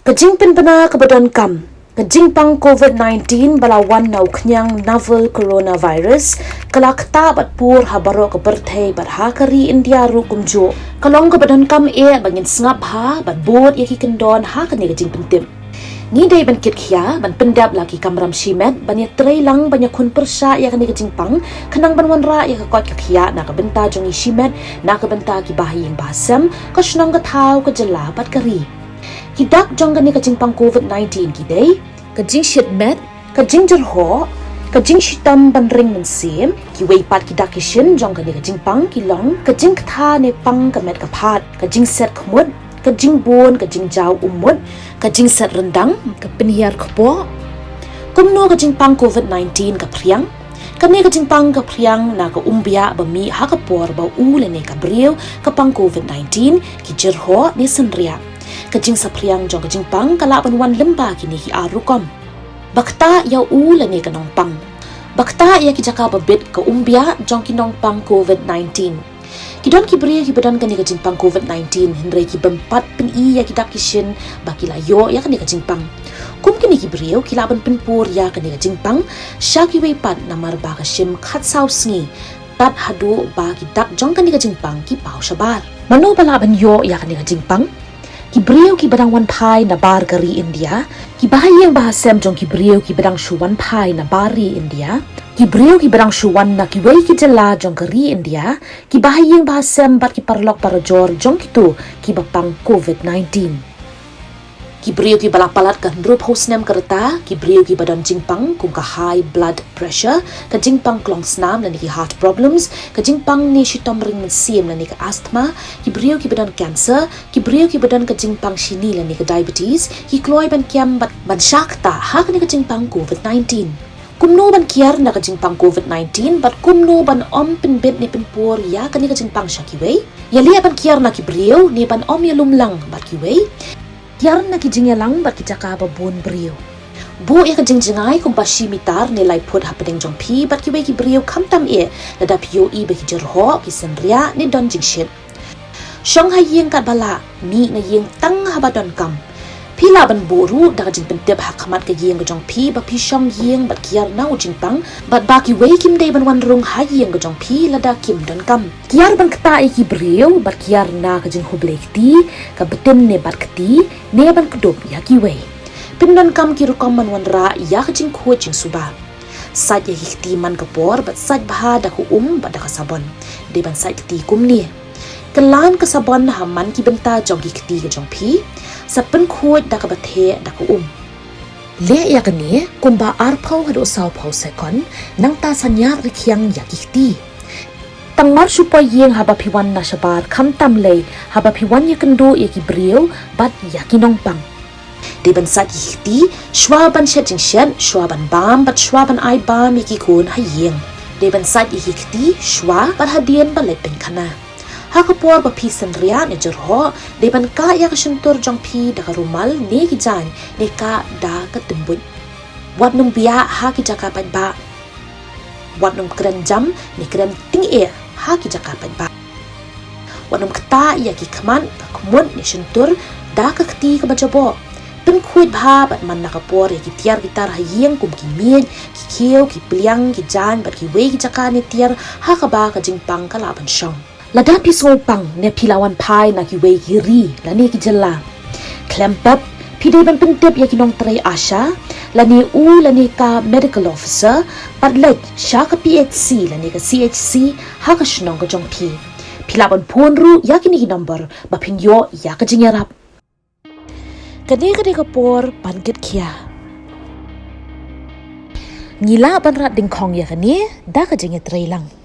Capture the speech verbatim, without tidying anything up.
Ka jingpynbna kaba donkam. Ka jingpang COVID nineteen ba la wan na u khñiang novel coronavirus ka la ktah bad pur ha baroh ka pyrthei bad ha ka ri India ruh kumjuh. Ka long kaba donkam eh ba ngin sngap bha bad bud ïa ki kyndon ha kane ka jingpyntip. Ngi dei ban kit khia ban pyndep la ki kamram shimet ban ïatrei lang ban ïakhun pyrshah ïa kane ka jingpang, khnang ban wanrah ïa ka koit ka khiah na ka bynta jong ngi shimet, na ka bynta ki bahaïing bahasem, ka shnong ka thaw, ka jylla bad ka ri. Ki dak jong kane ka jingpang COVID nineteen ki dei ka jingshit met, ka jingjyrhoh, ka jingshitom ban ring mynsiem. Kiwei pat ki dak ki shin jong kane ka jingpang ki long ka jingktha ne pang ka met ka phad, ka jingset khmut, ka jingbun, ka jingjaw ummut, ka jingset ryndang, ka pynhiar kpoh. Kumno ka jingpang COVID nineteen ka phriang? Kane ka jingpang ka phriang na ka umbiah ba mih ha ka por ba u lane ka briew ka pang COVID nineteen, ki jyrhoh ne synriah. Ka jingsaphriang jong ka jingpang ka lah ban wan lyngba kine ki ar rukom. Ba ktah ïa u lane ka nongpang. Ba ktah ïa ki jaka ba bit ka umbiah jong ki nongpang COVID nineteen. Ki don ki briew kiba don kane ka jingpang COVID nineteen, hynrei ki bym pat pyni ïa ki dak ki shin ba ki la ïoh ïa kane ka jingpang. Kum kine ki briew ki lah ban pynpur ïa kane ka jingpang sha kiwei pat namar ba ka shim khatsaw sngi tad haduh ba ki dak jong kane ka jingpang ki paw shabar. Mano ba lah ban ïoh ïa kane ka jingpang? Ki briew kiba dang wan phai na bar ka ri India, ki bahaïing bahasem jong ki briew kiba dang shu wan phai na bar ri India, ki briew kiba dang shu wan na kiwei ki jylla jong ka ri India, ki bahaïing bahasem bad ki paralok parajor jong kito kiba pang COVID nineteen. Ki briew kiba la palat ka hynriewphew snem ka rta, ki briew kiba don jingpang kum ka high blood pressure, ka jingpang klongsnam lane ki heart problems, ka jingpang ne shitom ring mynsiem lane ka asthma, ki briew kiba don cancer, ki briew kiba don ka jingpang shini lane ka diabetes, ki kloi ban kem bad ban shah ktah ha kane ka jingpang COVID nineteen. Kumno ban kiar na ka jingpang COVID nineteen bad kumno ban ym pynbit ne pynpur ïa kane ka jingpang sha kiwei? Ïaleh ban kiar na ki briew ne ban ym ïalum lang bad kiwei? Kiar na ki jingïalang bad ki jaka ba bun briew. Buh ïa ka jingjngai kumba shi mitar ne lai phut hapdeng jong phi bad kiwei ki briew, khamtam eh lada phi ïohi ba ki jyrhoh, ki synriah ne don jingshit. Shong ha ïing katba lah, mih na ïing tang haba donkam. Phi lah ban buh ruh da ka jingpyntip ha khmat ka ïing ka jong phi ba phi shong ïing bad kiar na u jingpang, bad ba kiwei kim dei ban wan rung ha ïing ka jong phi lada kim donkam. Kiar ban ktah ïa ki briew bad kiar na ka jinghublei kti, ka btin ne bat kti, ne ban kdup ïa kiwei. Pyndonkam ki rukom ban wanrah ïa ka jingkhuid jingsuba. Sait ïa ki kti man ka por bad sait bha da ka um bad da ka sabon. Dei ban sait kti kumne. Kylla ka sabon ha man ki bynta jong ki kti ka jong phi. Sa pynkhuid da kaba theh da ka um. Leh ïa kane kumba arphew haduh sawphew sekon, nangta sa ñiad rkhiang ïa ki kti. Tang mar shu poi ïing haba phi wan na shabar, khamtam lei haba phi wan ïakynduh ïa ki briew bad ïa ki nongpang. Dei ban sait ïa ki kti shwa ban shet jingshet, shwa ban bam bad shwa ban ai bam ïa ki khun ha ïing. Dei ban sait ïa ki kti shwa bad hadien ba leit pynkhana. Ha ka por ba phi synriah ne jyrhoh, dei ban kah ïa ka shyntur jong phi da ka rumal ne ki jaiñ ne kah da ka tymbuit. Wat nym biah ha ki jaka paidbah. Wat nym kren jam ne kren tyngeh ha ki jaka paidbah. Wat nym ktah ïa ki khmat, ka khmut ne shyntur da ka kti kaba jaboh. Pynkhuid bha bad man la ka por ïa ki tiar ki tar ha ïing kum ki miej, ki khiew, ki pliang, ki jaiñ bad kiwei ki jaka ne tiar ha kaba ka jingpang ka lah ban shong. Lada phi sngewpang ne phi la wan phai na kiwei ki ri lane ki jylla, khlem pep phi dei ban pyntip ïa ki nongtrei ASHA lane u lane ka medical officer bad leit sha ka PHC lane ka CHC ha ka shnong ka jong phi. Phi lah ban phone ruh ïa kine ki number ba phin ïoh ïa ka jingïarap. Kane ka dei ka por ban kit khia. Ngi lah ban rat dyngkhong ïa kane da ka jingïatreilang.